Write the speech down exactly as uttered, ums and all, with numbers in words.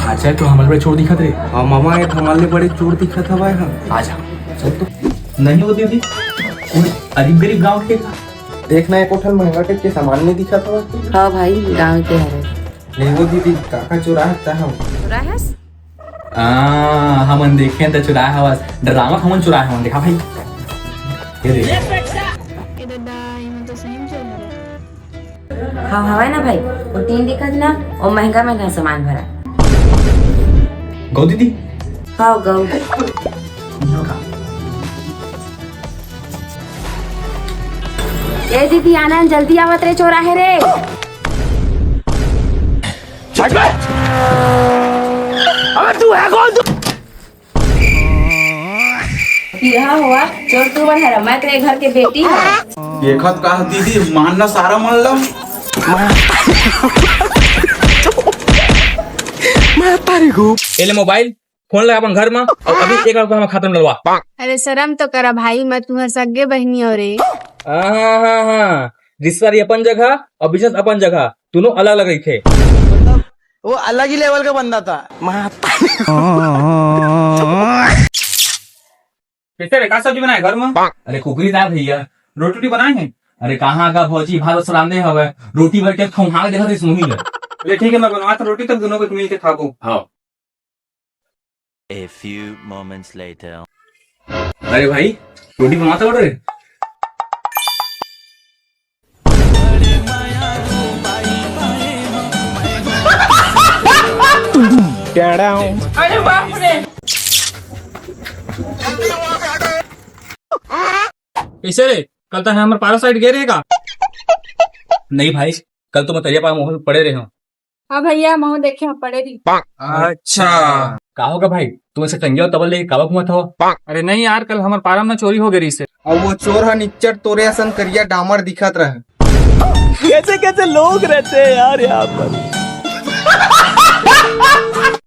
अच्छा, तो हमर बड़े चोर दिखत रे। हाँ मामा, ये तो हमर ले बड़े चोर दिखत हवय। हाँ, आजा, चल तो। नहीं हो दीदी, कोई अजीब गरीब गांव के का? देखना, एक होटल महंगा टाइप के सामान नहीं दिखत हवय। हाँ भाई, गांव के हरे। नहीं हो दीदी, काका चोरा है ता हम। चोरा है? आ, हमन देखे त चुराए हवस, डरावत हमन चुराए हवन। देखा भाई, ये देख। ए दादा, इमे तो सही में चोर हरे। हाँ, हवय ना भाई, वो टीन दिखत ना, वो महंगा महंगा सामान भरा। गौ दीदी। हाँ, गौ। ए दीदी, आनंद, जल्दी आवत रे, चोर आहे रे। अबे तू है कौन तू? किहा हुआ चोर तू मन हर, मैं तेरे घर के बेटी हूँ। देखत का दीदी, मारना सारा मन ला। ए ले मोबाइल, फोन लगा अपन घर में, और अभी एक लाख रुपया हमर खाता में डलवा। अरे शर्म तो करा भाई, मैं तुम्हार सगे बहनी हो रे। हाँ, हाँ, हाँ, हाँ। रिश्तेदारी अपन जगह और बिजनेस अपन जगह, दोनों अलग अलग रहिथे। वो अलग ही लेवल का बंदा था। कैसे रे, का सब्जी बनाए घर में? अरे कुकरी दाल भैया, रोटी वोटी बनाए हैं? अरे कहाँ का भौजी, भात सलाम दे हवे, रोटी भर के खौहा के देखत रहिस मुही ला। अरे ठीक है, मैं बनवाता रोटी, तब दोनों को मिल के खाबो। हाँ। A few moments later. अरे भाई, रोटी बनवाता हो रे? अरे बाप रे। कैसे रे, कल तो हमर पारा साइड गए रहे का? नहीं भाई, कल तो मैं तरिया पार मोहन पड़े रहे हूँ। हाँ भैया, महू देखे हम पड़े रही। अच्छा। का होगा भाई, तुम ऐसे टंगे हो तबल लेके काबा घूमत हो? अरे नहीं यार, कल हमर पारा में चोरी हो गई से। अब वो चोर ह निच्चट तोरे असन करिया डामर दिखत रहे। कैसे कैसे लोग रहते हैं यार यहाँ पर।